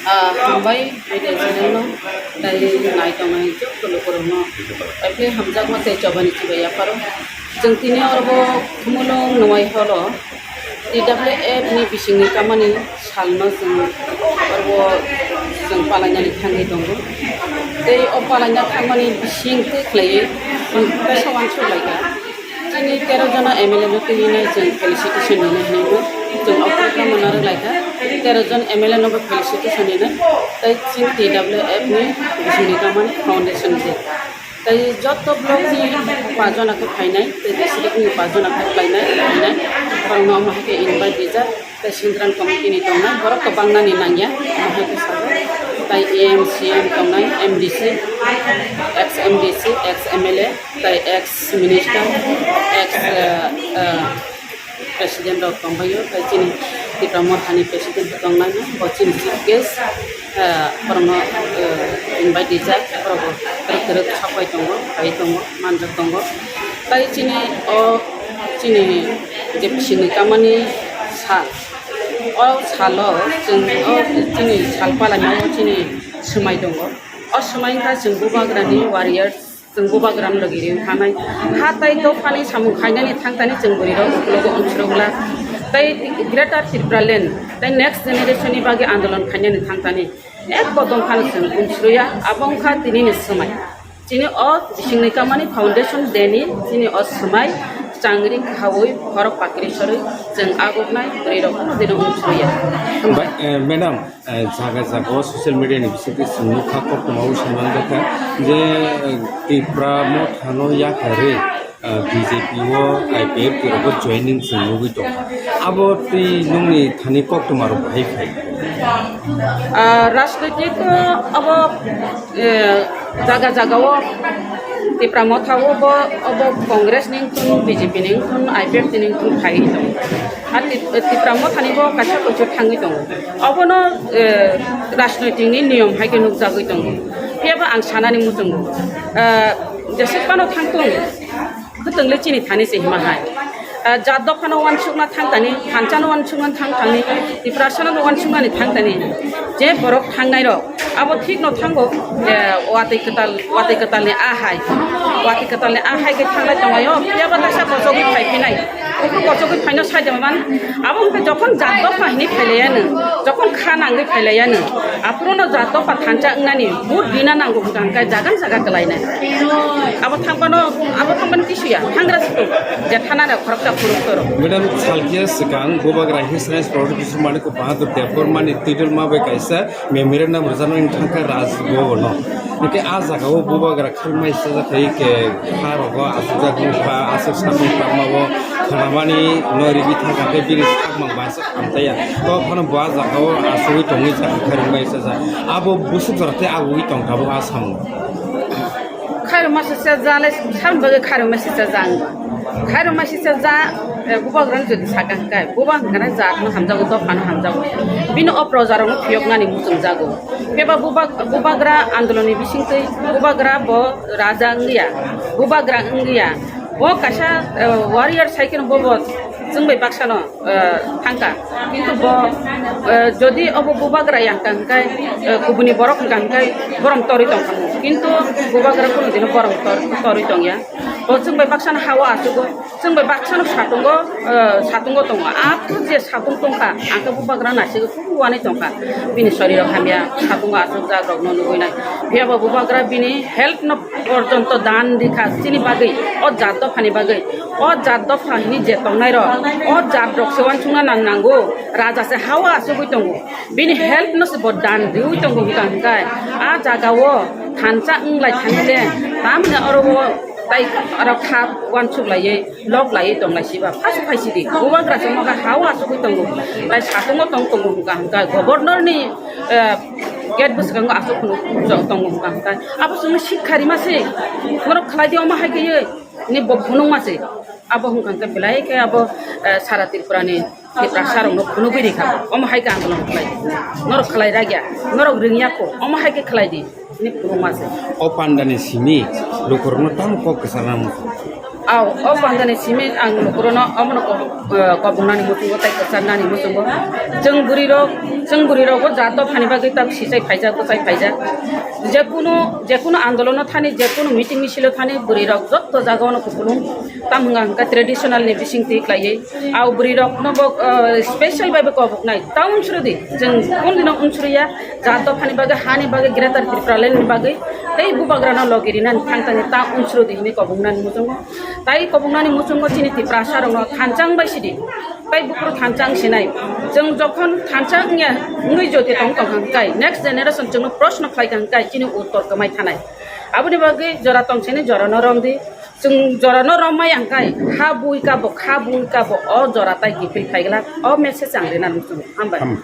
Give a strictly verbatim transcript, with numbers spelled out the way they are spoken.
Ah, hambai, media channel no, tei nai tongnai joto lukurokno, tei hamjakma tei chobani chubai yapharo. Chwng tini oro bo Khumulwng Nwai Hall o T W F ni bisingni kamani salno chwng oro bo chwng palainani thangwi tongo. Tei o palaina thangmani bising twi khlaiwi chwng kaisa uansuk laikha. Chini tero jona M L A no twi hinwi chwng felicitation rwna hinwi chwng o program no narwk laikha. Tero jon M L A no bo felicitation rwna tei chini T W F ni bisingni kamani foundation se. Tei joto block ni pa jona khe phainai, tei district ni pa jona khe phainai, phainai. Borokno omo hai khe invite rijak. Tei Central Committee ni tongnai, borok kwbangma ni nangya, omo hai khe sajak. Tei M C M tongnai, M D C, ex M D C, ex M L A, tei ex minister, ex, eh, eh, president rok tongbaio, tei chini Tipra Motha ni president bo tongnai, bo chini chief guest, eh, borokno, eh, invite rijak, borok bo twrwk twrwk sok bai tongo, pai tongo, manjak tongo. Tei chini o chini je bisingni kamani sal, o salo chwng o chini sal palaimao chini swmai tongo. O swmai wngkha chwng bubagrani warrior, chwng bubagrano logi riwi thangnai. Ha tai dophani samung khainani thangtani chwng bwrwirok uklogo ongsurok glak. Tei Greater Tipraland tei next generation ni bagwi andolon khainani thangtani. Ek bodong phano chwng umsruya, abo wngkha tinini swmai. Chini o bisingni kamani foundation day ni chini o swmai changri khaui khorok pakri sorwi chwng aguknai bwrwi rok no dino umsruya. Ba-, eh, madam, eh, jaga jaga o social media ni bisingtwi chwng nukha, koktwma o saimang jakha je, eh, Tipra Mothano yakarwi ah, B J P o I P F T rogo joining chwng nugwi tongkha. Abo twi nungni thani koktwma rok bahai phai? Ah, rajnoitik, ah, abo, eh, jaga jaga o Tipra Motha o bo, obo Congress ni wngthun, B J P ni wngthun, I P F T ni wngthun phaiwi tongo. Ar Tip-, Tipra Motha ni bo kaisa kuchuk thangwi tongo. Obono, eh, rajnoitik ni niyom hai khe nukjagwi tongo. Phiya ba ang sanani muchungo, eh, jesuk phano thangthung, Kwtwng le chini thani se hima hai. Ah, jat dophano uansukna thang tani, thansa no uansukna thang tani, Tiprasa no uansuknani thang tani. Je borok thangnai rok, abo thik no thango, je watwi kwtal, watwi kwtal ni a hai. Watwi kwtal ni a hai khe thanglai tonglaio, phiya ba kaisa kochogwi phai phinai. Uphuru kochogwi phaino sai de man. Abo wngkha jokhon jat dopha hinwi phailaiyano, jokhon kha nangwi phailaiyano, aphuru no jat dopha thansa wngnani vote bina nango hwnkha hwnkhe jagan jaga kwlainai. Abo thangphano, abo thangphano kisuya, thangra situ, je thana da khoroksa phuruk toro. Madam, salkhe swkang Bubagra His Highness Professor Manik Bahadur Debbarma ni twi dol ma bai kaisa memorandum rwjaknai wng thangkha Raj Bhavan o. Hwnkhe a jaga o Bubagra khangmai sajak hai khe kha rogo aswkjak wngkha, aswk samung tangma o khwnamani no rwgwi thangkha khe bini sakmang bai. Amtaya, to phano bo a jaga o asugwi tongwi ja khairokmai se ja. Abo busuk jora tei agugwi tong tabuk a samung. Khairokma se se ja le, sam bagwi khairokma se se ja ang. Khairokma se se ja, eh, bubagrani jodi saka hwnkhe, bubagrani jat no hamjago, dopha no hamjago. Bini o proja rok no phiyoknani muchung jago. Phiya ba bubag-, bubagra andolon ni bisingtwi bubagra bo raja wngya, bubagra wngya. Bo kaisa, eh, warrior sai kheno bo, bo chwng bai baksa no, eh, thangkha. Kintu bo, eh, jodi obo bubagra ya hwnkha hwnkhe, eh, kubuni borok hwnkha hwnkhe borom torwi tongkha. Kintu bubagra kunu dino borom tor-, torwi tongya. Bo chwng bai baksa no ha o achugo, chwng bai baksa no satungo, eh, satungo tongo. Aphuru je satung tongkha, ang khe bubagra naisingwi kunu wanwi tongkha. Bini sorirok hamya, satungo achukjak rok no nugwi nai. Phiya bo bubagra bini health no porjonto dan rikha chini bagwi, o jat dophani bagwi, o jat dopha hini je tongnai rok, o jat rok se uansukna nang nango, raja se ha o achugwi tongo, bini health no se bo dan riwi tongo hwnkha hwnkhe, a jaga o thansa wnglai thani le, tamni oro o tai aro kha uansuk laiwi, lok laiwi tonglai siba, phasi phaisidi, bubagra se moga ha o achugwi tongo, tai satungo tong tongo hwnkha hwnkhe, governor ni, eh, gate bwskango aswk phunuk tongo hwnkha hwnkhe. Abo chwngno sikha rima se, norok khlai di omo hai khe ni bo phunukma se. Abo hwnkha hwnkhe belai khe abo, eh, sara Tripura ni Tiprasa rokno phunugwi rikha. Omo hai khe andolon khlai di. Norok khlai ragya, norok rwngya kho, omo hai khe khlai di. Ni phunukma se. O pandani simi lukurokno tamo kok kwcharna muchung. Aw, o pandani simi ang nukurono omono ko-, eh, kobongnani muchungo tei kwcharnani muchungo. Chwng bwrwirok, chwng bwrwirokbo jat dophani bagwi tak sisai phaijak, bwsai phaijak. Jekunu, jekunu andolono thani, jekunu meeting misilo thani bwrwirok jotto jagaono kupulung. Tam hwnga hwnka traditional ni bisingtwi khlaiwi. Aw bwrwirokno bo, eh, special bai bo koboknai. Ta unsuri di, chwng kundino unsuriya, jat dophani bagwi, hani bagwi, Greater Tipraland ni bagwi, tei bubagrano logi rinani thang thangwi ta unsuri di hwnwi koboknani muchungo. Tai koboknani muchungo chini Tiprasa rokno thansa wngbai sidi. Tai buphuru thansa wngsinai. Chwng jokhon thansa wngya wngwi jodi tong tong hwnkai, next generation chwngno proshno khlai hwnkai, chini uttor kwmai thanai. Aboni bagwi jora tong sini jorano romdi. Chwng jorano romai hwnkai, ha bui kabo, ha bui kabo, o jora tai kiphil phaiglak, o message ang rinani muchungo. Hambai. Ham-,